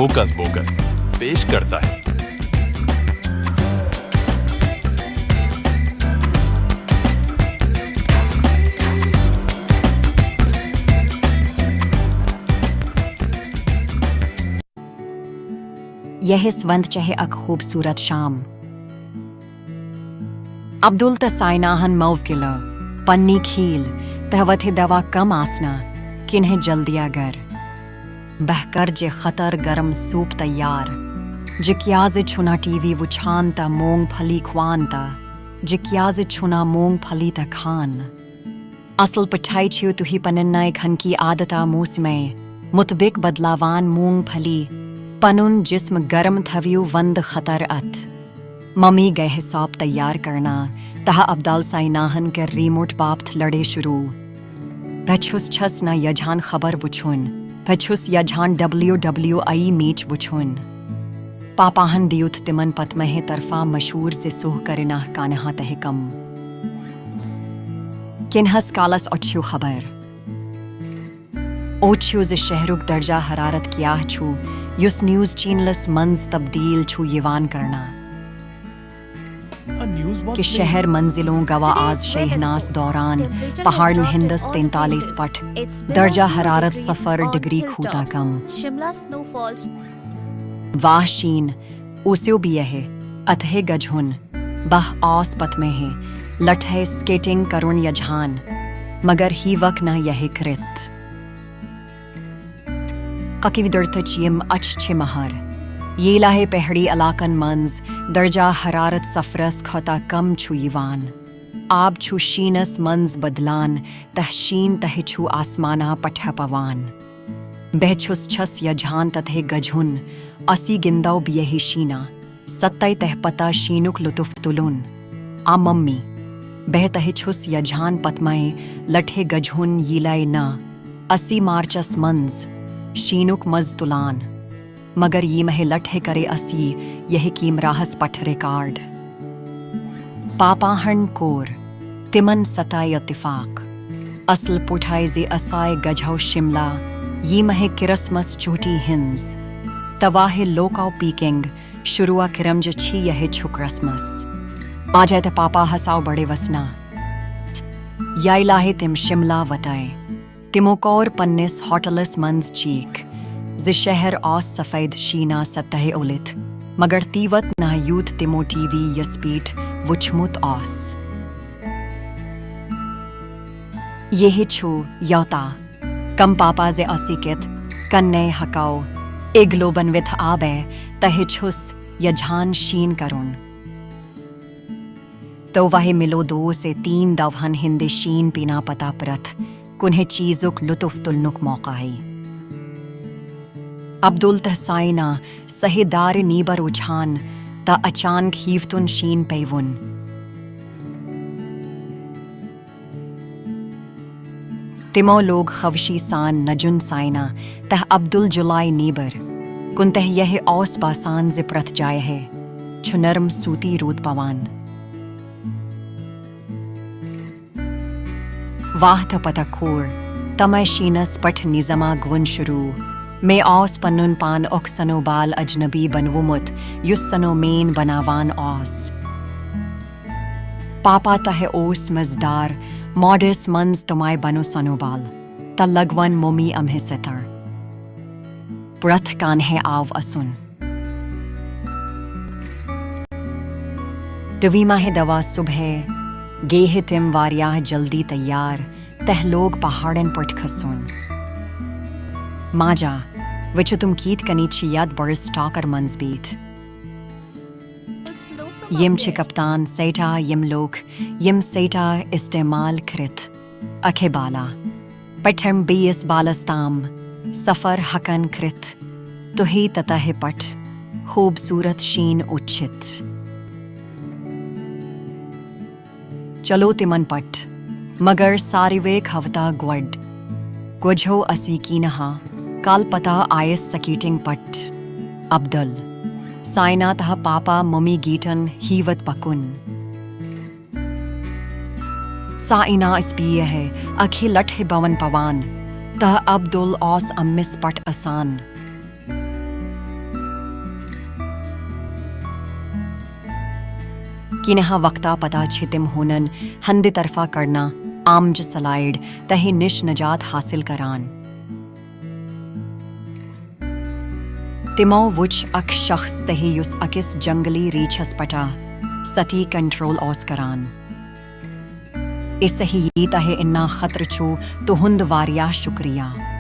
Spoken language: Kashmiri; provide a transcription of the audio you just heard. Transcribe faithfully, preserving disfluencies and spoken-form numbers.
होकस बोकस पेश करता है। یہس ونٛد چہے اکھ خوبصورت شام۔ عبدل تہٕ سایناہن موکلو پننی کھیل تہٕ وتھِ دوا کم آسنا، کنہے جلدیا گر بہکر جے خطر گرم سوپ تیار۔ جے کیازِ چھُنا ٹی وی وچھان تہٕ مونگ پھلی کھوان تہٕ جے کیازِ چھُنا مونگ پھلی تہٕ کھان۔ اصل پٹھائی چھِو تُہی پنن نئے کھن کی عادتہ موسمے مطبق بدلاوان مونگ پھلی۔ پنن جسم گرم تھویو وند خطر اتھ۔ ممی گئے حساب تیار کرنا تہا عبدال سایناہن کر ریموٹ باپتھ لڑے شروع۔ بہ چھُس چھس نہ یجان خبر وچھُن۔ بہ چھُس یجان ڈبلیو ڈبلیو ای میچ وچھُن۔ پاپاہن دیُت تِمن پتمہٕ طرفہ مشہور زِ سُہ کرِ نہ کانہہ تہٕ کم۔ کینہس کالس اچھو خبر۔ اچھو زِ شہرک درجہ حرارت کیاہ چھُ، یُس نیوز چینلس منز تبدیل چھُ یوان کرنا۔ کہ شہر منزلوں گوا آز شہناس دوران پہاڑن ہندس تینتالیس پٹھ درجہ حرارت صفر ڈگری کھوتا کم۔ واہ شین، اوسیو بیہے اتھے گجھن۔ بہ آس پتمہٕ لٹھے سکیٹنگ کرن یجھان، مگر ہی وق نہ یہے کرت۔ ککی درتچ یم اچھ چھ مہر۔ ییلاہے پہڑی علاقن منز درجہ حرارت صفرس کھوتا کم چھُ یوان۔ آب چھُ شینس منز بدلان تہ شین تہٕ چھُ آسمانہ پٹھہ پوان۔ بہ چھُس چھس یجھان تتھے گجھن، اسی گندو بیہی شینہ۔ ستے تہ پتہ شینک لطف تلن۔ آ ممی، بہ تہٕ چھُس یجھان پتمے لٹھے گجھن ییلے نہ۔ اسی مارچس منز شینک مز تلان۔ مگر ییمہے لٹھے کرے اسی یہے کیمراہس پٹھ ریکارڈ۔ پاپاہن کور تمن ستائے اتفاق۔ اصل پٹھائی زِ اسائے گجھو شملہ ییمہے کرسمس چھٹی ہنز۔ تواہے لوکو پیکنگ شروع کرم جہ چھی یہے چھُ کرسمس۔ آجے تہ پاپا ہساو بڑے وسنا۔ ییلاہے تم شملہ وتائے۔ تمو کور پننس ہوٹلس منز چیک زِ شہر آس سفید شینا ستہے اولتھ، مگر تیوت نہ یوت تمو ٹی وی یس پیٹھ وچھمت آس۔ یہ چھُ یوتا کم پاپا زِ اسی کت کنے ہکاو اگلو بنوتھ آبے تہٕ چھُس یجھان شین کرن۔ تو وہ ملو دو سے تین دوہن ہندے شین پینا پتا پرتھ کنہے چیزک لطف تلنک موقع ہے۔ عبدل تہ سائنا سہی دار نیبر وچھان تہ اچانک ہیفتن شین پیون۔ تمو لوگ خوشی سان نجن سائنا تہ عبدل جلائی نیبر کن تہ یہ اوس باسان زِ پرتھ جایہ ہے چھُ نرم سوتی رود پوان۔ واہ تہ پتہ کھور تمے شینس پٹھ نظامہ گون شروع۔ میں اوس پنن پان اکھ سنو بال اجنبی بنومت یُس سنو مین بناوان اوس۔ پاپا تہ اوس مزدار موڈس منز تمے بنو سنو بال تہ لگون ممی امہ ستر۔ پرتھ کانہے آو اسن۔ دویمہ دوا صبح گیہ تم واریاہ جلدی تیار تہ لوگ پہاڑن پٹھ کھسن۔ ماجا، وچھو تم کیت کنی چھ یتھ بڑس ٹاکر منز بیٹھ۔ یم چھ کپتان سیٹا یم لوگ یم سیٹا استعمال کرتھ اکھے بالا پٹھم بیس بالس تام سفر ہکن کرتھ تہی تتہے پٹھ خوبصورت شین اچھت۔ چلو تمن پٹھ، مگر ساروے کھوتہ گۄڈ گوجھو اسوی کینہا کال پتہ آیس سکیٹنگ پٹھ۔ عبدل، سائنا تہ پاپا ممی گیٹن ہیوت پکن۔ سائنا اس بیہ ہے اکھی لٹھے بون پوان تہ عبدل اوس امس پٹھ اسان۔ کینٛہہ وقتہٕ پتہٕ چھِ تِم ہونٮ۪ن ہٕنٛدِ طرفہٕ کڑنہٕ آمژِ سلایڈ تہٕ نِش نجات حٲصِل کران۔ تِمو وُچھ اکھ شخص تہِ یُس أکِس جنگلی ریچھس پٮ۪ٹھ سٹی کنٹرول اوس کران۔ اسہِ یہِ تۄہہِ اننہٕ خٲطرٕ چھُ تُہُنٛد واریاہ شُکریہ۔